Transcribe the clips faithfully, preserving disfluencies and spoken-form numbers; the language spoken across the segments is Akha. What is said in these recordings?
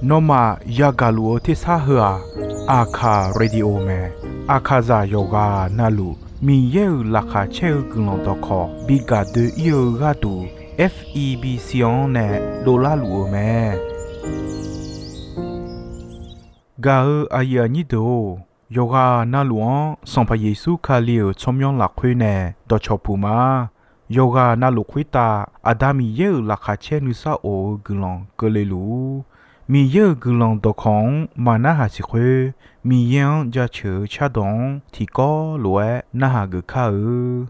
Nawmaf yagaq luf-eu tersar heu-aq, Aqkaq Radio mae. Aqkaqzaq yawqghaq navluf Miqyaer-euq laqkhaq caer-eu guiqlanq dawqkawq bi gaq doe-ir-eu gharduq, F E B C-anr nae dovlar luf-euq mae. Gaq-eu aqyuif aqnyir deuq-or, yawqghaq navluf-anr Sanqpaq Yeqsur Kali-euq tsawrmyanr lafkhoer nae dawqcawq puq ma. Yawqghaq navluf khoertav Aqda Miqyaer-euq laqkhaq caer nuisar of-eu guiqlanq keuvle luf-ur. Miqyaer-euq guiqlanq dawqkawq-anr maqnarhaq siq khoer, Miqyaer-anr jaceuq-eu cardawq-anr tiqkawv lof-aer narhaq geuf kar-eu.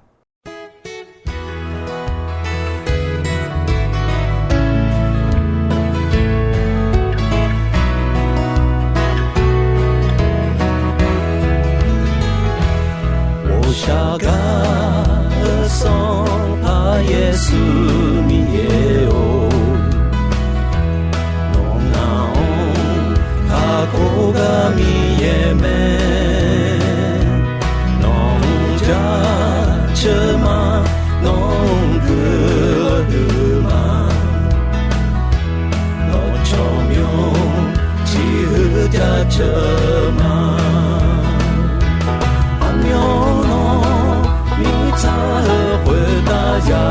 Ghoshaq gar-eu Sanqpaq Yeqsur Miqyaer-or, nawq ngaq-anr kakhof gar Miqyaer mae. Nawq-anr jaceuq ma, nawq-anr guiqlanq huiq ma. Nawq tsawrmyanr tiq huiq jaceuq ma. Aqmyanluf mirtsaq-eu khoertav ya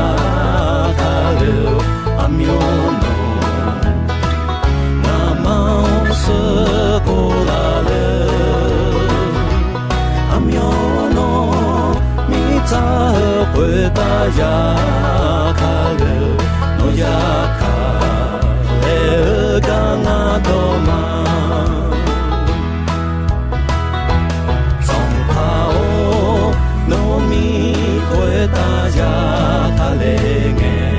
kale-eu, aqmyanluf ngamaf-anr sheuqkhof laf le. Aqmyanluf mirtsaq-eu khoertav ya kale-eu, nawq ya kale-eu gar ngar dawq ma. Sanqpaq-or, nawq mir khoertav ya kale ngae,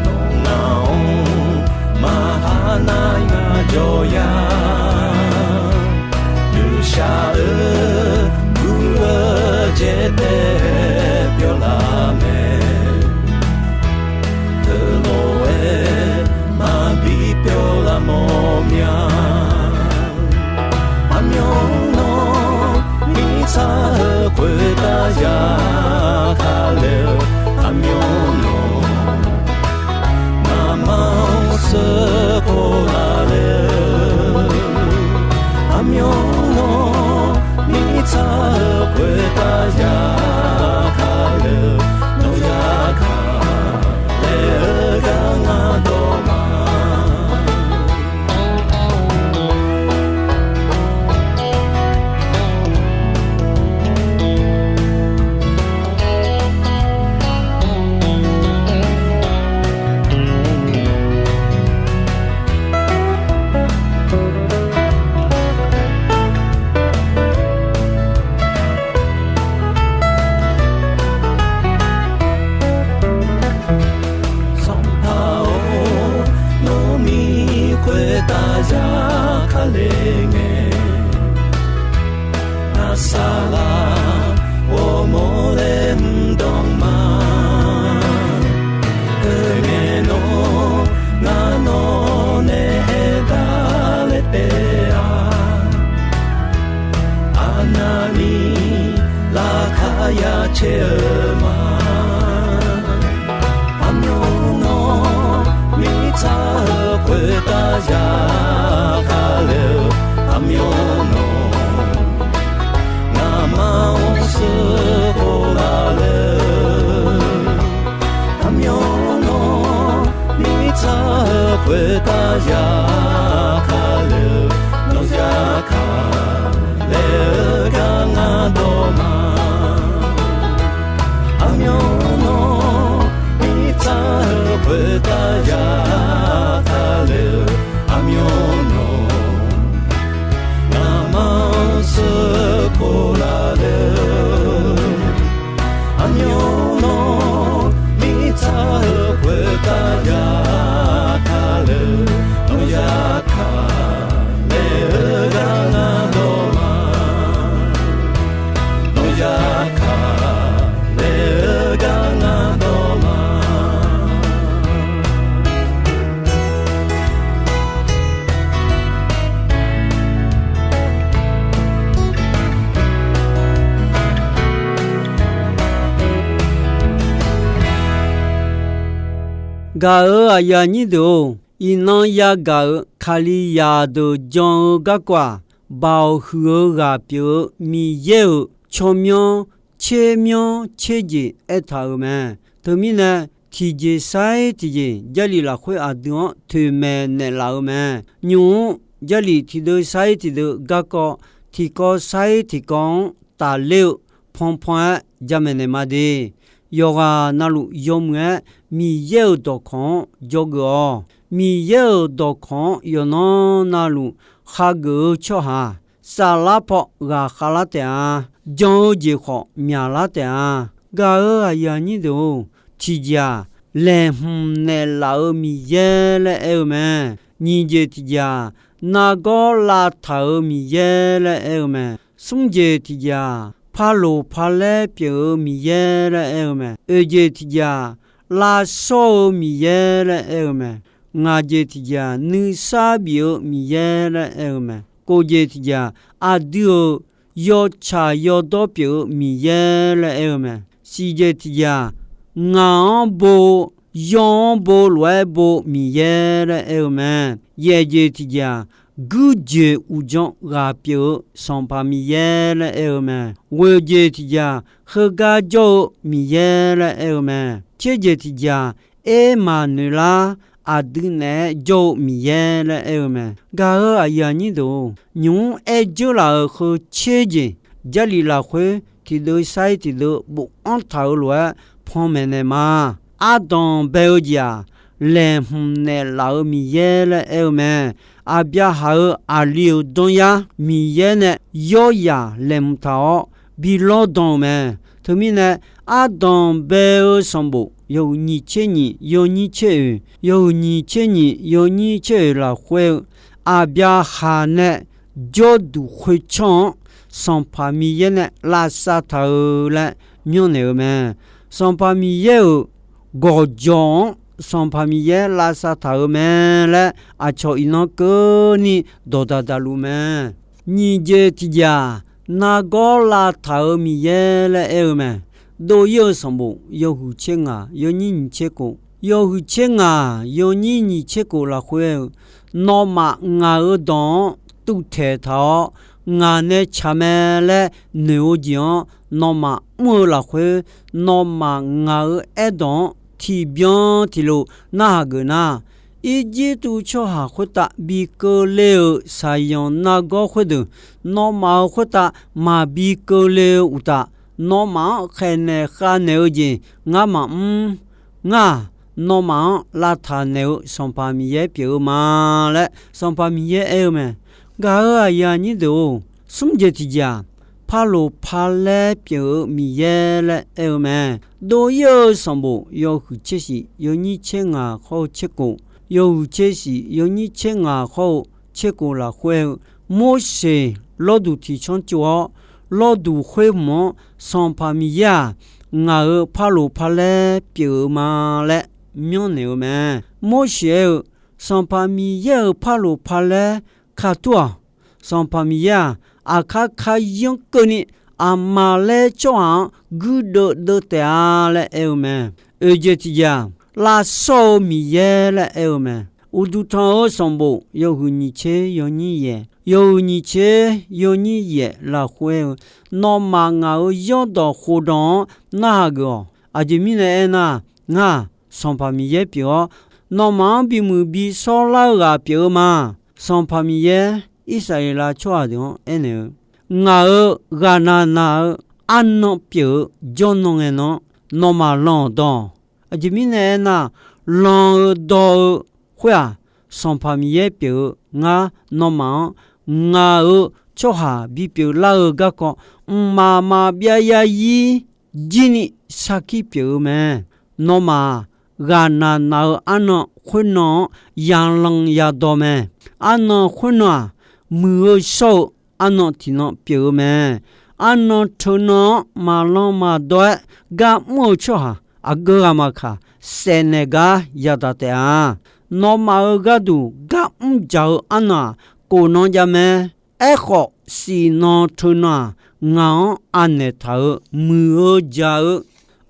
nawq ngaq-anr maqha nar ngaq jawr ya. Nuishaq-eu guv-eu jaeqtae pyawlaf mae. Teulof-aer maqbi pyawlaf mawf mya. Aqmyanluf mirtsaq-eu khoertav ya kale-eu, aqmyanluf ngamaf-anr sheuqkhof laf le. Aqmyanluf mirtsaq-eu khoertav ya kale-eu, nawq ya kale-eu gar ngar dawq ma. Sanqpaq-or, nawq mir khoertav ya kale ngae, ngar saqlaq ghawrmawr laer mr dawq ma. Teungae nawr ngar nawq nae aerdaq laer taef-a. Aqnavni laqkhaq ya caer-eu ma. Aqmyanluf mirtsaq-eu khoertav ya kale-eu, aqmyanluf ngamaf-anr sheuqkhof laf le. Aqmyanluf mirtsaq-eu khoertav ya kale-eu, nawq ya kale-eu gar ngar dawq ma. Aqmyanluf mirtsaq-eu khoertav ya kale-eu, aqmyanluf ngamaf-anr sheuqkhof laf le. Aqmyanluf mirtsaq-eu khoertav ya kale-eu, nawq ya kale-eu gar ngar dawq ma. Nawq ya kale-eu gar ngar dawq ma. Gaq-euq aqyuif aqnyir deuq-or, iqnan yagaq-euq Kalizaq deuq jan-eu garkawv-aq, Baoq huiq-eu ghaq pyeuf-eu Miqyaer-euq tsawrmyanr tsermyanr tserjeq aertaq-euq mae. Teumirnae, tiqjeq sar-ir tiqjeq Jarlif lafkhoer aqdui-anr toeqmaeq naeqlaf-eu mae. Nymq-mr Jarlif tiqdeuv sar-ir tiqdeuv garkawv, tiqkawv sar-ir tiqkawv-anr tafler-eu panpan-aer jamaeq naeq ma de. Yawqghaq navluf yawmuiq-aer Miqyaer-euq dawqkawq-anr dzawgeuf-awq. Miqyaer-euq dawqkawq-anr yawqnan navluf khageuf-eu tsawrhaq-aq, saflar paw ghaqkhav lar taef-a. Jan-eu jeq khawf myaqlar taef-a. Gaq-euq aqyuif aqnyir deuq-or, tiqjeq-aq, laeqhmq naeqlaf-euq Miqyaer laer aer-eu mae. Nyiq jeq tiqjeq-aq, nargawr lavtaq-euq Miqyaer laer aer-eu mae. Smr jeq tiqjeq-aq, parloq parlaer pyeuf-eu Miqyaer laer aer-eu mae. Oeq jeq tiqjeq-aq, lavshawr-eu Miqyaer laer aer-eu mae. Ngaq jeq tiqjeq-aq, nuisar bif-eu Miqyaer laer aer-eu mae. Kof jeq tiqjeq-aq, aqdui-euq yawtsaq yawdawr pyeuf-eu Miqyaer laer aer-eu mae. Siq jeq tiqjeq-aq, ngaq-anr bo, yaw-anr bo lof-aer bo Miqyaer laer aer-eu mae. Yaeq jeq tiqjeq-aq, guirjoeq uqdzan ghaq pyeuf-eu Sanqpaq Miqyaer laer aer-eu mae. Ghoeq jeq tiqjeq-aq, heugar jawr-eu Miqyaer laer aer-eu mae. Tser jeq tiqjeq-aq, Ermaqnoeqlar, aqdui naeq-aer jawr-eu Miqyaer laer aer-eu mae. Gaq-euq aqyuif aqnyir deuq-or, nymq-mr aer dzeur laf-euq heu tser jeq, Jarlif lafkhoer tiqdeuv sar-ir tiqdeuv bofanr taq-euq lof-aer panmaeq naeq ma. Ardanq bae-eu jeq-aq, laeqhmq naeqlaf-euq Miqyaer laer aer-eu mae. Aqbyaqhaq-euq aqli-euq danyar Miqyaer nae yawrzaq laeqhmq taq-awr bi lawrdan-euq mae. Teumirnae, ardanq bae-eu sanqbof yawhuiq nyiq tser nyiq yawnyir tser oeq, yawhuiq nyiq tser nyiq yawnyir tser oeq lafkhoer-eu, Aqbyaqhaq nae jawrduq khoertsanr-anr Sanqpaq Miqyaer nae lavsav taq-eu laer myanrnaeq-eu mae. Sanqpaq Miqyaer-euq gawqjawq-anr Sanqpaq Miqyaer lavsav taq-euq mae laer aqcawq iqnan keuvni dawqdaq daqluf mae. Nyiq jeq tiqjeq-aq, nargawr lavtaq-euq Miqyaer laer aer-eu mae. Dov-ir-eu sanqbof yawhuiq tser ngaq yawnyir nyiq tser kof, yawhuiq tser ngaq yawnyir nyiq tser kof lafkhoer-eu, nawmaf ngaq-euq dawq-anr tuvtaeq taq-awr, ngaq nae tsaq mae laer noeq-eu jeq-anr nawmaf mr-eu lafkhoer, nawmaf ngaq-euq aerdawq-anr tiqbyan tiqlof narhaq geuf nar, Irjirtuv tsawrhaq khoertav bi keuvle-euq saqyanq nargawr khoerdeuq, nawmaf-euq khoertav maqbi keuvle-eu uqtaf, nawmaf-anr khaeqnaeq khavnaeq-eu jeq ngar maqmr. Ngar-aq, nawmaf-anr lavtaq naeq-eu Sanqpaq Miqyaer pyeuf-eu ma laer Sanqpaq Miqyaer aer-eu mae. Gaq-euq aqyuif aqnyir deuq-or, smr jeq tiqjeq-aq, parloq parlaer pyeuf-eu Miqyaer laer aer-eu mae. Dov-ir-eu sanqbof yawhuiq tser shif yawnyir tser ngaq khawr-eu tser kof, yawhuiq tser shif yawnyir tser ngaq khawr-eu tser kof lafkhoer-eu, Morseq lawrduq tiq canr tsov-awr, lawrduq khoer hmq-anr Sanqpaq Miqyaer-aq, ngaq-euq parloq parlaer pyeuf-eu ma laer myanrnaeq-eu mae. Morseq aer-eu, Sanqpaq Miqyaer-euq parloq parlaer katur-aq, Sanqpaq Miqyaer-aq, aqkar kar yanr keuvni aqma laer tsawrhaq-anr guirdeuv deuv taef-a laer aer-eu mae. Oeq jeq tiqjeq-aq, lavshawr-eu Miqyaer laer aer-eu mae. Uqduq tanq-eu sanqbof yawhuiq nyiq tser yawnyir yaeq, yawhuiq nyiq tser yawnyir yaeq lafkhoer-eu, nawmaf ngaq-euq yawrdawq khofdawq-anr narhaq geuf-awq. Aqjeq mirnae aernar, ngar-aq, Sanqpaq Miqyaer pyeuf-awr, nawmaf-anr bimuiq bi shawrlar-eu ghaq pyeuf-eu ma. Sanqpaq Miqyaer Irsaqleqlav tsawrhaq deuq-anr aernaeq-eu, ngaq-euq ghaqnaq naq-eu arnan pyeuf-eu jawrnan ngae nan-anr nawmaf lan-awq dawq. Aqjeq mirnae aernar, lan-eu dawq-eu khoer-aq, Sanqpaq Miqyaer pyeuf-eu ngar nawmaf-anr ngaq-euq tsawrhaq bipyeuf lar-eu garkawv mqmaq maqbyav yarzir jirni sarkir pyeuf-eu mae. Nawmaf-aq, ghaqnaq naq-eu arnan khoernan-anr yalan yadawq mae. Arnan khoernan-aq, muiq-eu shawr-eu arnan tiqnan pyeuf-eu mae. Arnan teunan-anr maqlan maqdawr-aer gar mr-eu tsawrhaq aqgeu ghaq maqkaq, saef naeq gar yadaq taef-a. Nawmaf-euq gharduq gar mr dzaq-eu arnan-aq, kofnan jav mae. Aerkhawf, siqnan teunan-aq, ngaq-anr anaeq taq-euq muiq-eu dzaq-eu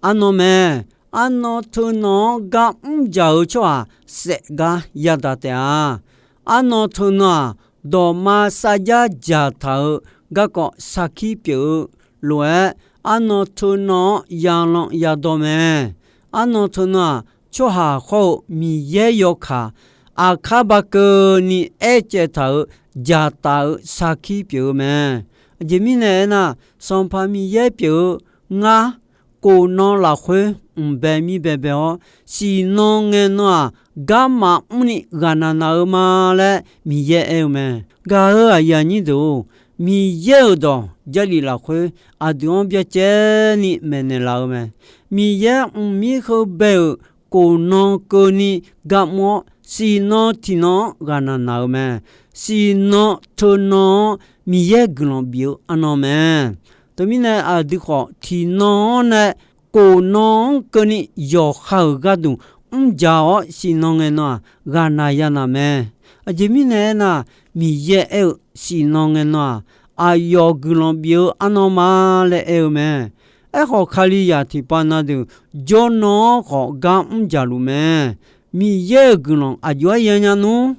arnan mae. Arnan teunan-anr gar mr dzaq-eu tsawrhaq saef gar yadaq taef-a. Arnan teunan-aq, dawqma sarjax dzaqtaq-eu garkawv sarkir pyeuf-eu lof-aer, arnan teunan-anr yalan yadawr mae. Arnan teunan-aq, tsawrhaq hawr-eu Miqyaer yawkaq aqkar ba keuvni aercaev taq-euq dzaqtaf-eu sarkir pyeuf-eu mae. Aqjeq mirnae aernar, Sanqpaq Miqyaer pyeuf-eu ngar, kof nan lafkhoer mqbae mir baebae-awr, siqnan ngaenan-aq, garma mrni ghaqnaq naq-eu ma laer Miqyaer aer-eu mae. Gaq-euq aqyuif aqnyir deuq-or, Miqyaer-euq dawq Jarlif lafkhoer aqdui-anr byacaevni maeqnaeq laf-eu mae. Miqyaer mqmir heu bae-euq kof nan keuvni gar mr-awr, siqnan tiqnan-anr ghaqnaq naq-eu mae. Siqnan teunan-anr Miqyaer guiqlanq bif-eu arnan mae. Teumirnae aqdui khawf tiqnan-anr nae kof nan-anr keuvni yawqha-euq gharduq mr dzaq-awr siqnan ngaenan-aq, ghaqnaq yanaq mae. Aqjeq mirnae aernar, Miqyaer aer-eu siqnan ngaenan-aq, aqyawf guiqlanq bif-eu arnan ma laer aer-eu mae. Aerkhawf, Kalizaq tiqpav na deuq jawrnan-anr khawf gar mr dzaq luf mae. Miqyaer-euq guiqlanq aqjox-aer yanya nmr.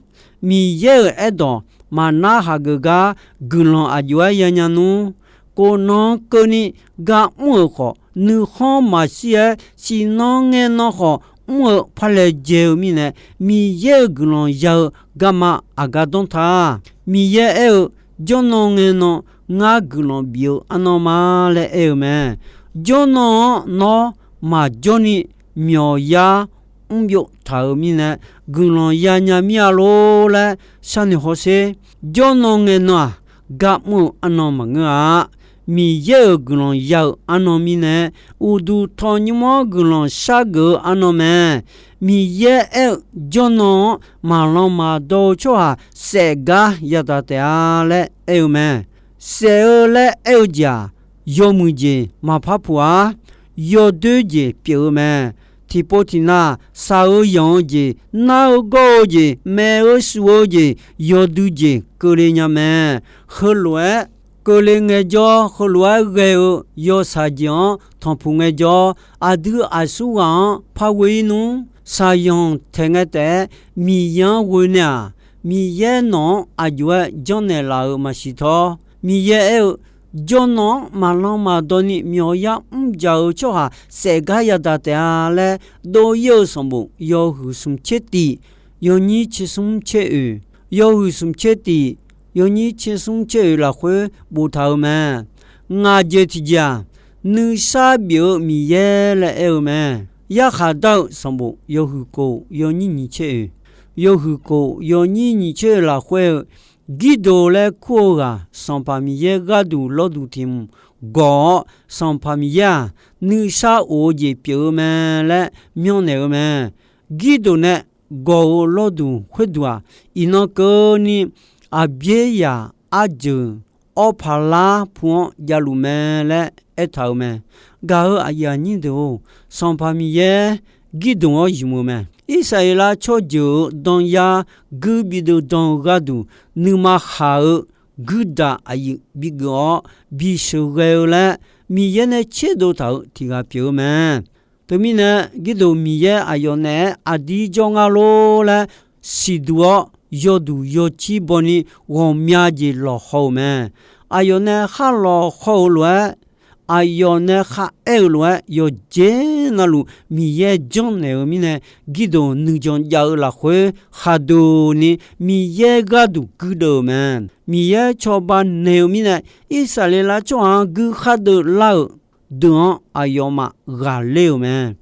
Miqyaer-euq aerdawq maqnar hageuf gar guiqlanq aqjox-aer yanya nmr. Kof nan keuvni gar mr-euq khawf, nuikhanr maqshir-aer siqnan ngaenan khawf mr-eu par laejae-eu mirnae, Miqyaer-euq guiqlanq ya-eu garma aqgar danr ta. Miqyaer aer-eu, jawrnan ngaenan ngar guiqlanq bif-eu arnan ma laer aer-eu mae. Jawrnan-anr nawr maqjawr ni myawqyar mrbyov taq-euq mirnae, guiqlanq yanya mir-a lor laer sharnoeq hawsher. Jawrnan ngaenan-aq, gar mr-eu arnan maqngeur-a. Miqyaer-euq guiqlanq ya-euq arnan mirnae, uqduq tawqnymr-anr guiqlanq shargeuf-eu arnan mae. Miqyaer aer-eu, jawrnan-anr maqlan maqdaw-eu tsawrhaq saef gar yadaq taef-a laer aer-eu mae. Saef-eu laer aer-eu jeq-aq, yawmuiq jeq maqpar puq-ar. Yawdoer jeq pyeuf-eu mae. Tiqpov tiqnav, shaq-eu yanq-eu jeq, nar-eu gawr-eu jeq, maeq-eu shuf-eu jeq, yawdui jeq keuvle nya mae. Heulof-aer keuvle ngaejawr, heulof-aer ghae-eu yawshaq jeq-anr tanqpuq ngaejawr, aqdui aqsurghaq-anr par ghoe-ir nmr. Shaqyanq taeq ngae taef-aer Miqyaer-anr ghoe nae-aq, Miqyaer nawq-anr aqjox-aer janrnaeq laf-euq maqsiq tawr. Miqyaer aer-eu, jawrnan-anr maqlan maqdaw ni myawqyar mrjaq-eu tsawrhaq saef gar yadaq taef-a laer dov-ir-eu sanqbof yawhuiq smq tser tiq, yawnyir tser smr tser oeq, yawhuiq smq tser tiq, yawnyir tser smr tser oeq lafkhoer boftaq-euq mae. Ngaq jeq tiqjeq-aq, nuisar bif-eu Miqyaer laer aer-eu mae. Yarkhaq dar-eu sanqbof yawhuiq kof yawnyir nyiq tser oeq, yawhuiq kof yawnyir nyiq tser oeq lafkhoer-eu, Girdoq laer kur-eu ghaq Sanqpaq Miqyaer gharduq lawrduq tiq hmq gawq-awr, Sanqpaq Miqyaer-aq, nuisar of-eu jeq pyeuf-eu mae laer myanrnaeq-eu mae. Girdoq nae gawq-eu lawrduq khoerdeuq-aq, iqnan keuvni Aqbyaeryaq arjeuq Awrpaqlar pu-anr javluf mae laer aertaq-euq mae. Gaq-euq aqyuif aqnyir deuq-or, Sanqpaq Miqyaer Girdoq-anr ymq-eu mae. Irsaqleqlav tsawrjeuq-euq danyar guir bideuv dan-eu gharduq, nuima khaq-eu guirdaq aqyuif bigeuf-awr, bisheuq ghae-eu laer Miqyaer nae tserdov taq-euq tiq ghaq pyeuf-eu mae. Teumirnae, Girdoq Miqyaer aqyawf naeq-aer aqdir jawr ngar lor laer siqduq-awr, yawduq yawcir bawni ghawqmya jeq lawqhaw-euq mae. Aqyawf nae khar lawqhaw-euq lof-aer, aqyawf nae kharaer-euq lof-aer, yawqjeq navluf Miqyaer janrnaeq-eu mirnae, Girdoq nuijan jav-eu lafkhoer khaqduq ni Miqyaer gharduq guirdeuv-euq mae. Miqyaer cawba naeq-eu mirnae, Irsaqleqlav tsawrhaq-anr guir khar deuv lar-euq deuq-anr aqyawfmaf ghaqler-euq mae.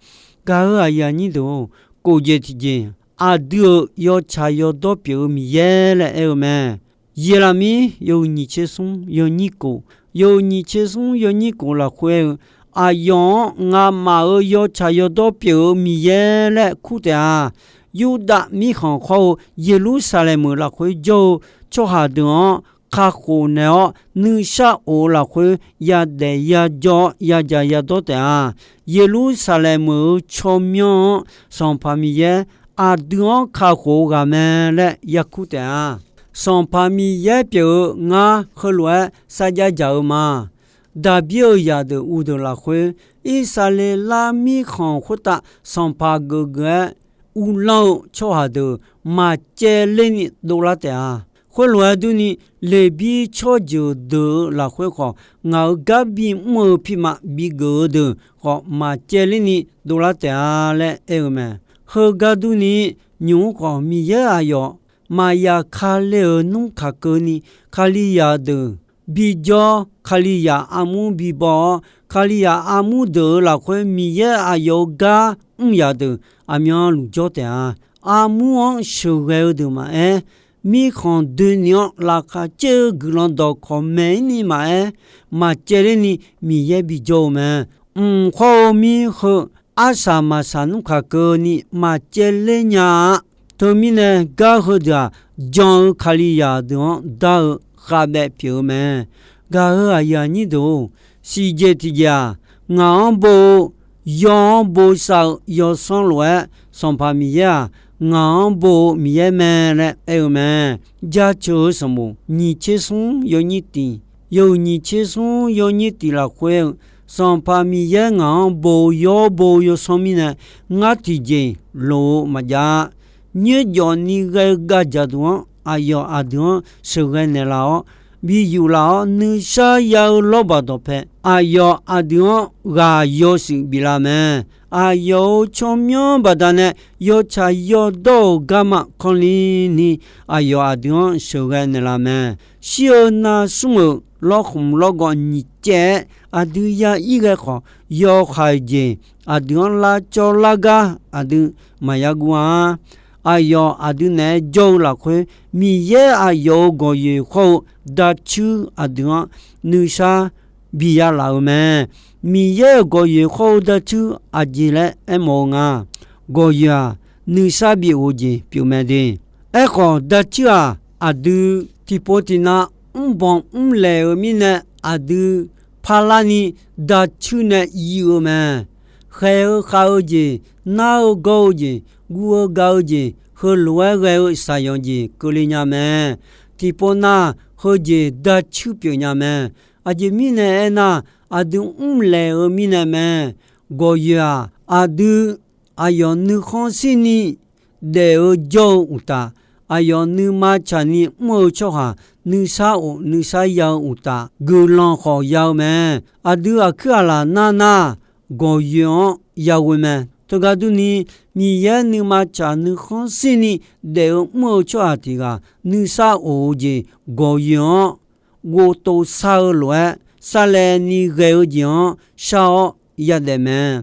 Gaq-euq aqyuif aqnyir deuq-or, kof jeq tiqjeq, aqdui-euq yawtsaq yawdawr pyeuf-eu Miqyaer laer aer-eu mae. Yeqlaqmir yawhuiq nyiq tser smr yawnyir kof, yawhuiq nyiq tser smr yawnyir kof lafkhoer-eu, aqyawf-anr ngamaf-euq yawtsaq yawdawr pyeuf-eu Miqyaer laer kur taef-a. Yurdav mirkhanq khawr-eu Yeqlursaqlaeq meuq lafkhoer jawr-eu tsawrhaq deuq-anr kakhof naeq-awr, nuisar of-eu lafkhoer yadaef yajawr-awr yadzaq yadawr taef-a. Yeqlursaqlaeq meuq-euq tsawrmyanr-anr Sanqpaq Miqyaer aqdui-anr kakhof-eu ghaq mae laer yarkur taef-a. Sanqpaq Miqyaer pyeuf-eu ngar heulof-aer sarjax dzaq-eu ma. Daqbir-euq zaqdeuq uqdeuq lafkhoer Irsaqleqlav mirkhanq khoertav sanqpaq geuf geuf-aer uvlanr-eu tsawrhaq deuq maqcaevler ni dovlar taef-a. Khoerlof-aer durni, Leqbir tsawrjeuq deuq-euq lafkhoer khawf, ngaq-euq gar bimr-eu pirma bigeuf-eu deuq khawf maqcaevler ni dovlar taef-a laer aer-eu mae. Heugar durni, nymq-mr khawf Miqyaer aqyawf maqya kale-euq nmr kaq keuvni, Kalizaq deuq bijawr, Kalizaq armur bibaw-awr, Kalizaq armur deuq-euq lafkhoer Miqyaer aqyawf-euq gar mr yaq deuq aqmyanluf jawr taef-a. Armur-anr sheuqghae-eu deuq maqaer, mirkhanq doeni-anr laqkhaq caer-eu guiqlanq dawqkawq maeq-ir ni maqaer, maqcaevler ni Miqyaer bijawr-eu mae. Mq khawr-eu mir heu arsaq maqsaq nmr kaq keuvni maqcaevler nya-a. Teumirnae gar heudeuq-aq, jan-eu Kalizaq deuq-anr dar-eu khavbaev pyeuf-eu mae. Gaq-euq aqyuif aqnyir deuq-or, siqjeq tiqjeq-aq, ngaq-anr bo-eu, yaw-anr bosav-eu yawsanr lof-aer, Sanqpaq Miqyaer-aq, ngaq-anr bo-eu Miqyaer mae laer aer-eu mae. Jaceuq-eu sanqbof nyiq tser smr yawnyir tiq, yawhuiq nyiq tser smr yawnyir tiq lafkhoer-eu, Sanqpaq Miqyaer ngaq-anr bo-eu yawr bo-eu yawsanr mirnae, ngar tiqjeq loq-eu maqjav. Nyoerjawf ni ghae-eu gavjaq duq-anr aqyawf aqdui-anr sheuqghae naeqlaf-awr, bi yuflaf-awr nuisar ya-eu lawrbaq dawqpae aqyawf aqdui-anr ghaq yawshuif biflaf mae. Aqyawf-euq tsawrmyanr baqdanae yawtsaq yawdawr-euq garma kanqli ni aqyawf aqdui-anr sheuqghae naeqlaf mae. Shir-eu nar smr-euq lawrkhmq lawrgawv nyiq caev-aer aqdui ya ir ghae khawf, yawkhaeq jeq aqdui-anr lavcawv lar gar aqdui maqya guv-a. Aqyawf aqdui naeq-aer jawr-eu lafkhoer, Miqyaer aqyawf-euq gawqyoeq khawr-eu dacuir aqdui-anr nuisar bi ya laf-eu mae. Miqyaer-euq gawqyoeq khawr-eu dacuir aqjeq laer aermawf-eu nga. Gawqyoeq-aq, nuisar bi of-eu jeq pyeuf mae de. Aerkhawf, dacuir-aq, aqdui tiqpov tiqnav mrbanq mrlaeq-eu mirnae, aqdui parlar ni dacuir nae yif-eu mae. Khaeq-eu khav-eu jeq, nar-eu gawr-eu jeq, guv-eu gav-eu jeq, heulof-aer ghae-eu shaqyanq jeq keuvle nya mae. Tiqpov nav, heujeq dacuir pyeuf nya mae. Aqjeq mirnae aernar, aqdui mrlaeq-eu mirnae mae. Gawqyoeq-aq, aqdui aqyawf nuikhanr shirni daef-eu jawr-eu uqtaf, aqyawf nuima tsaqni mr-eu tsawrhaq nuisar of nuisar ya-eu uqtaf, guiqlanq khawf ya-eu mae. Aqdui aqkuir aqlaf nar nar, gawqyoeq-anr yaghoe mae. Teugar durni, Miqyaer nuima tsaq nuikhanr shirni daef-eu mr-eu tsawrhaq tiq ghaq nuisar of-eu jeq gawqyoeq-anr ghovtov sar-eu lof-aer, sarlaevni ghae-eu jeq-anr shar-awr yadaef mae.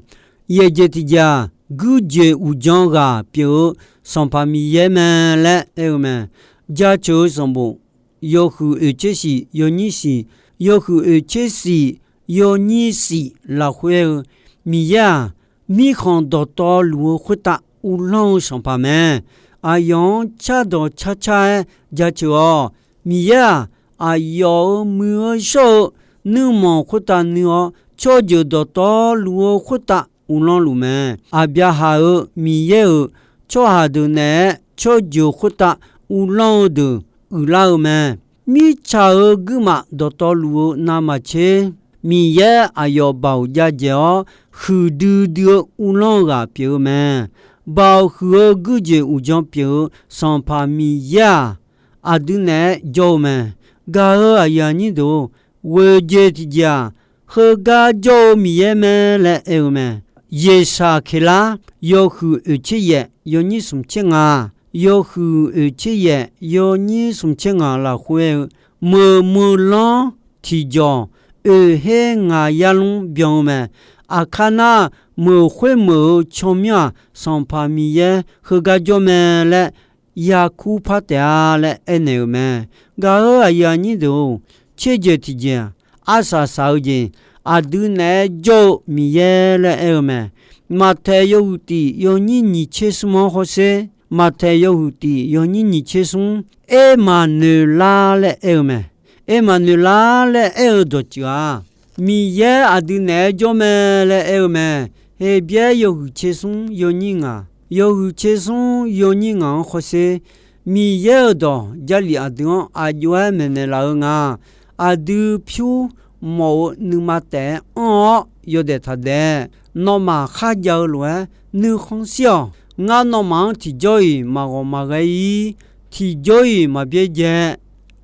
Yaeqjeq tiqjeq-aq, guirjoeq uqdzan ghaq pyeuf-eu Sanqpaq Miqyaer mae laer aer-eu mae. Jaceuq-eu sanqbof yawhuiq oeq tser shif yawnyir shif, yawhuiq oeq tser shif yawnyir shif lafkhoer-eu, Miqyaer-aq, mirkhanq dawqtawvluf-eu khoertav uvlanr-eu Sanqpaq mae. Aqyawf-anr cardawq carcar-aer jaceuq-awq. Miqyaer-aq, aqyawf-euq muiq-eu shawr-eu nuirmanq khoertav nuir-awr, tsawrjeuq dawqtawvluf-eu khoertav uvlanr luf mae. Aqbyaqhaq-euq Miqyaer-euq tsawrhaq deuq naeq-aer tsawrjeuq khoertav uvlanr-eu deuq uiqlar-eu mae. Mirtsaq-euq guirmaf dawqtawvluf-eu navmaqtser, Miqyaer aqyawf baoq jav dzaeq-awr, huiqdui dui-eu uvlanr-eu ghaq pyeuf-eu mae. Baoq huiq-eu guirjoeq uqdzan pyeuf-eu Sanqpaq Miqyaer-aq, aqdui naeq-aer jawr-eu mae. Gaq-euq aqyuif aqnyir deuq-or, ghoeq jeq tiqjeq-aq, heugar jawr-eu Miqyaer mae laer aer-eu mae. Yeqshaq Keqlar yawhuiq oeq tser yaef yawnyir smq tser ngaq, yawhuiq oeq tser yaef yawnyir smq tser ngaq lafkhoer-eu, meuq meuq lanr tiqjawq oeq her ngaq yar lmr byan-eu mae. Aqkar nar, meuq khoermeuq-euq tsawrmyanr-aq, Sanqpaq Miqyaer heugar jawr mae laer yakur par taef-a laer aernaeq-euq mae. Gaq-euq aqyuif aqnyir deuq-or, tser jeq tiqjeq-aq, arsaq saq-eu jeq, aqdui naeq-aer jawr-eu Miqyaer laer aer-eu mae. Maqtaeq yawhuiq tiq yawnyir nyiq tser smr-anr hawsher. Maqtaeq yawhuiq tiq yawnyir nyiq tser smr, Ermaqnoeqlar laer aer-eu mae. Ermaqnoeqlar laer aer-eu dawqtsuif-aq, Miqyaer aqdui naeq-aer jawr mae laer aer-eu mae. Heqbyaer yawhuiq tser smr yawnyir ngaq, yawhuiq tser smr yawnyir ngaq-anr hawsher. Miqyaer-euq dawq Jarlif aqdui-anr aqjox-aer maeqnaeq laf-eu nga. Aqdui pyur mawf-eu nuima taef-aer anr-awr yawdaef taqdaef. Nawmaf kharjav-eu lof-aer nuikhanr shir-awq. Ngar nawmaf-anr tiqjawr-iq maqghawq maqghae-ir. Tiqjawr-iq maqbyaerdzae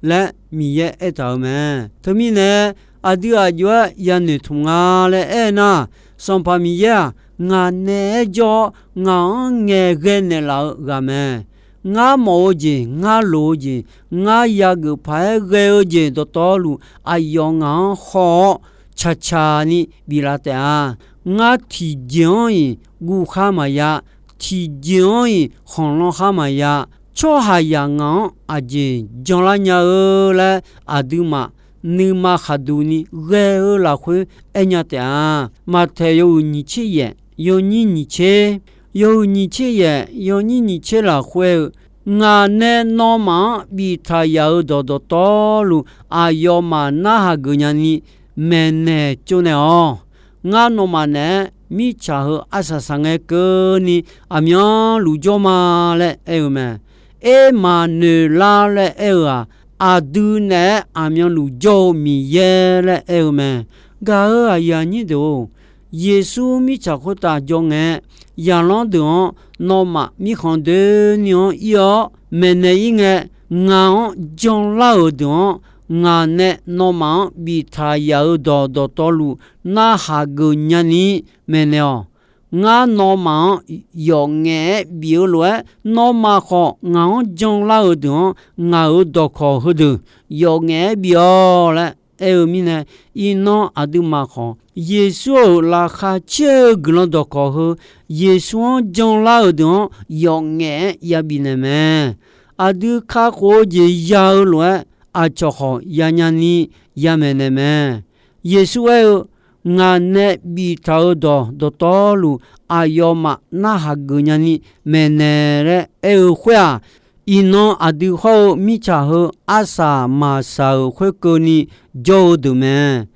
laer Miqyaer aertaq-euq mae. Teumirnae, aqdui aqjox-aer yanoeq tmq nga laer aer nar, Sanqpaq Miqyaer-aq, ngaq nae aer jawr-awr ngaq-anr ngaeqghae naeqlaf-eu ghaq mae. Ngar mawf-eu jeq, ngar loq-eu jeq, ngar yageuf paq-aer ghae-eu jeq dawqtawvluf, aqyawf ngaq-anr haw-awr caqcaq ni biflaf taef-a. Ngar tiqjeq-anr-iq guvkhar maqya, tiqjeq-anr-iq khanqlanr khar maqya. Tsawrhaqzaq ngaq-anr aqjeq janlar nya-eu laer, aqduimaf nuima khaqduq ni ghae-eu lafkhoer aernya taef-a. Maqtaeq yawhuiq nyiq tser yaef, yawnyir nyiq tser, yawhuiq nyiq tser yaef, yawnyir nyiq tser lafkhoer-eu, ngaq nae nawmaf-anr biftaq yaf-euq dawq dawqtawvluf, aqyawfmaf narhaq geuf nyani maeqnaeq tsovnaeq-awq. Ngar nawmaf naeq-aer mirtsaq heu arsaq saqngae keuvni aqmyanluf jawr ma laer aer-eu mae. Ermaqnoeq lar laer aer-eu-aq, aqdui naeq-aer aqmyanluf jawr-eu Miqyaer laer aer-eu mae. Gaq-euq aqyuif aqnyir deuq-or, Yeqsur mirtsaq khoertav jawr ngae, zaqlanr deuq-anr nawmaf mirkhanq doeni-anr ir-awr maeqnaeq ir ngae, ngaq-anr janlar-euq deuq-anr, ngaq nae nawmaf-anr biftaq yaf-euq dawq dawqtawvluf narhaq geuf nyani maeqnaeq-awq. Ngar nawmaf-anr yawf ngaef-aer bif-eu lof-aer, nawmaf khawf ngaq-anr janlar-euq deuq-anr, ngaq-euq dawqkawq heudeuq yawf ngaef-aer bif-awq laer aer-eu mirnae, iqnan aqduimaf khawf, Yeqsur-euq laqkhaq caer-eu guiqlanq dawqkawq heu, Yeqsur-anr janlar-euq deuq-anr yawf ngaef-aer ya bifnaeq mae. Aqdui kakhof-eu jeq ya-eu lof-aer, aqcawq khawf yanya ni ya maeqnaeq mae. Yeqsur aer-eu, Ngaq nae biftaq-euq dawq dawqtawvluf, aqyawfmaf narhaq geuf nyani maeqnaeq laer aer-eu khoer-aq, iqnan aqdui hawr-eu mirtsaq heu arsaq maqsaq-euq khoerkeuvni jawr-eu deuq mae.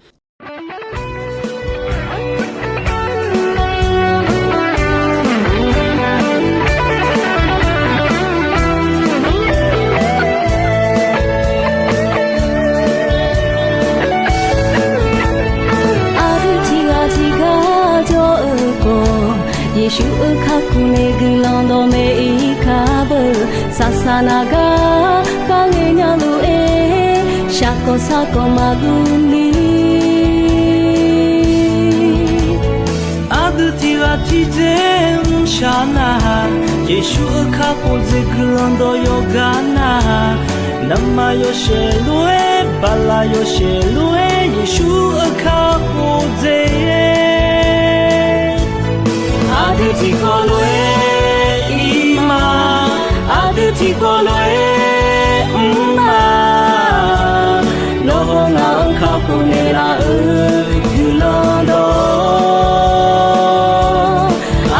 Aqdui tiqghaq tiqgar jawr-eu khawf, Yeqsur-euq kakhof nae guiqlanq dawqmaeq ir kar beu. Saqsaq naq gar kharghae nya lof-aer, shaqkawq sarkawq maqguv ni. Aqdui tiqghaq tiqjeq mrshaq nar-aq, Yeqsur-euq kakhof jeq guiqlanq dawq yawqgar nar-aq, navmaqyawshaef lof-aer, baqlaq yawshaef lof-aer, Yeqsur-euq kakhof jeq Aqdui tiqkawv lof-aer ir ma. Aqdui tiqkawv lof-aer mr ma. Nawr hawr ngaq-anr kakhof naeqlaf-euq guiqlanq dawq.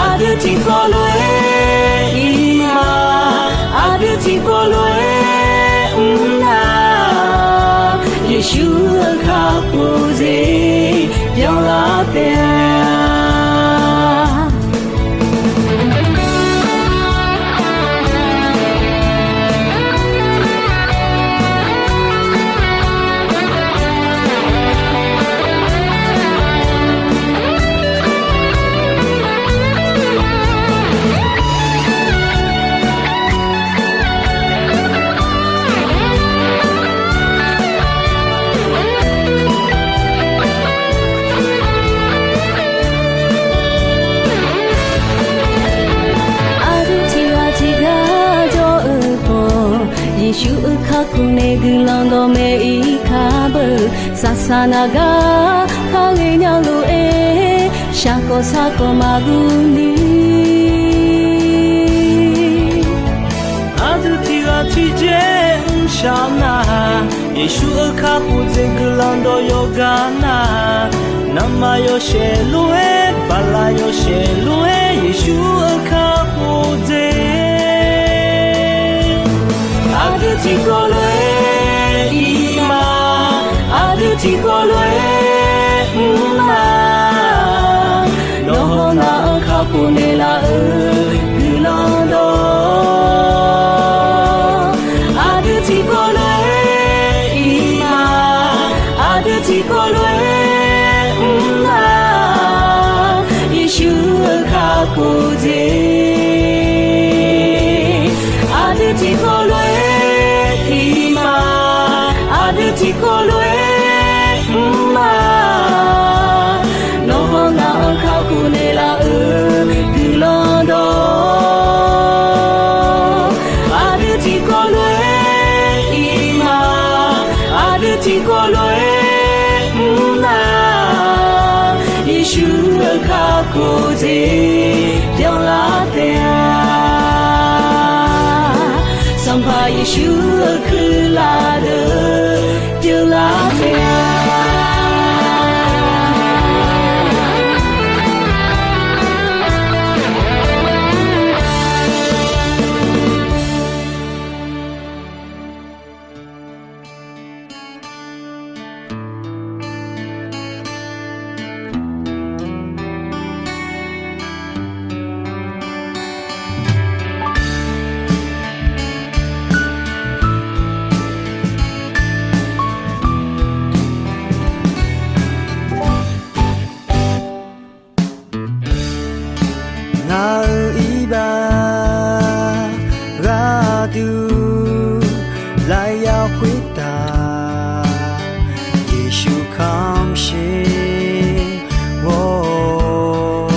Aqdui tiqkawv lof-aer ir ma. Aqdui tiqkawv lof-aer mr na. Yeqsur-euq kakhof jeq byanlar taef-a. Aqdui tiqghaq tiqgar jawr-eu khawf, Yeqsur-euq kakhof nae guiqlanq dawqmaeq ir kar beu. Saqsaq naq gar kharghae nya lof-aer, shaqkawq sarkawq maqguv ni. Aqdui tiqghaq tiqjeq mrshaq nar-aq, Yeqsur-euq kakhof jeq guiqlanq dawq yawqgar nar-aq, navmaqyawshaef lof-aer, baqlaq yawshaef lof-aer, Yeqsur-euq kakhof jeq. Aqdui tiqkawv lof-aer ir ma. Aqdui tiqkawv lof-aer mr ma. Nawr hawr ngaq-anr kakhof naeqlaf-euq guiqlanq dawq. Aqdui tiqkawv lof-aer ir ma. Aqdui tiqkawv lof-aer Ur jeq byanlar taef-a. Sanqpaq Yeqsur-euq kuirlaf deuq pyeuflar taef-a. Ngaq-euq iqbax gharduq lafyaq khoertav Yeqsur kamq sher ghawr-awr,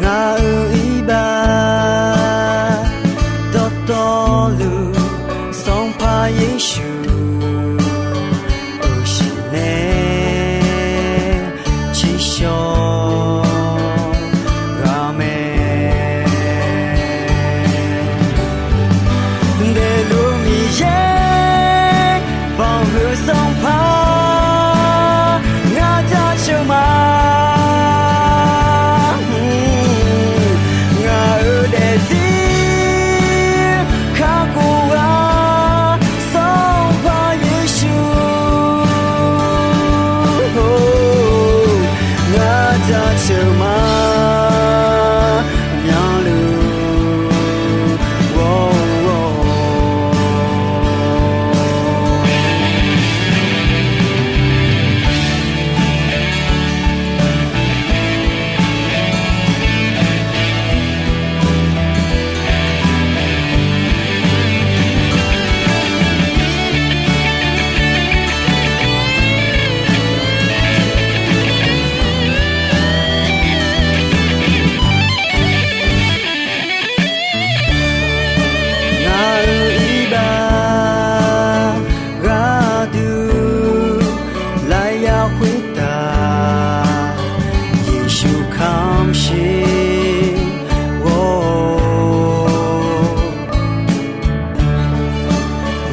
ngaq-euq iqbax dawqtawvluf Sanqpaq Yeqsur-euq shiq nae tsiqshawq ghaq mae. Daefluf Miqyaer banqhuiq Sanqpaq ngar jaceuq ma. Ngaq-euq daefzir kakhof-a Sanqpaq Yeqsur, ngar jaceuq ma myanluf ghawr-awr. Ngaq-euq iqbax gharduq lafyaq khoertav Yeqsur kamq sher ghawr-awr,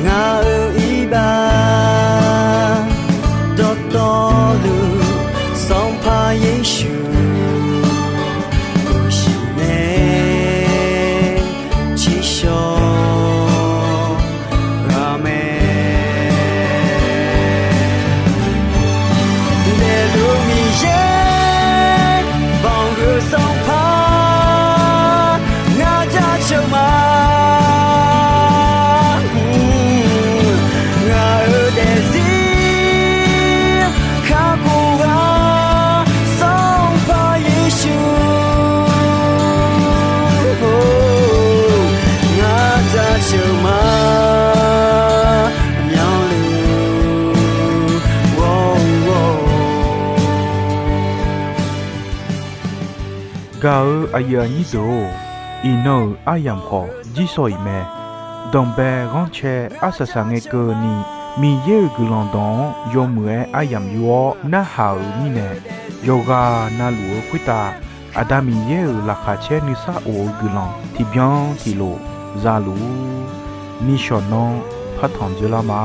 ngaq-euq iqbax dawqtawvluf Sanqpaq Yeqsur-euq shiq nae tsiqshawq ghaq mae. Daefluf Miqyaer banqhuiq Sanqpaq ngar jaceuq ma. Ngaq-euq daefzir kakhof-a Sanqpaq Yeqsur, ngar jaceuq ma myanluf ghawr-awr. Gaq-eu aqyuif aqnyir deuq-or, iqnan-euq aryamq khawf jirsawq iq mae. Danqbae ghanrcae arsaq saq ngae keuvni, Miqyaer-euq guiqlanq dawq-anr yawmuiq-aer aryamq yur-awr narhaq-euq mirnae, yawqghaq navluf-eu khoertav Aqda Miqyaer-euq laqkhaq caer nuisar of-eu guiqlanq tiqbyan tiqlof zaluf-ur. Nishawq nanr partanq dzeurlar ma.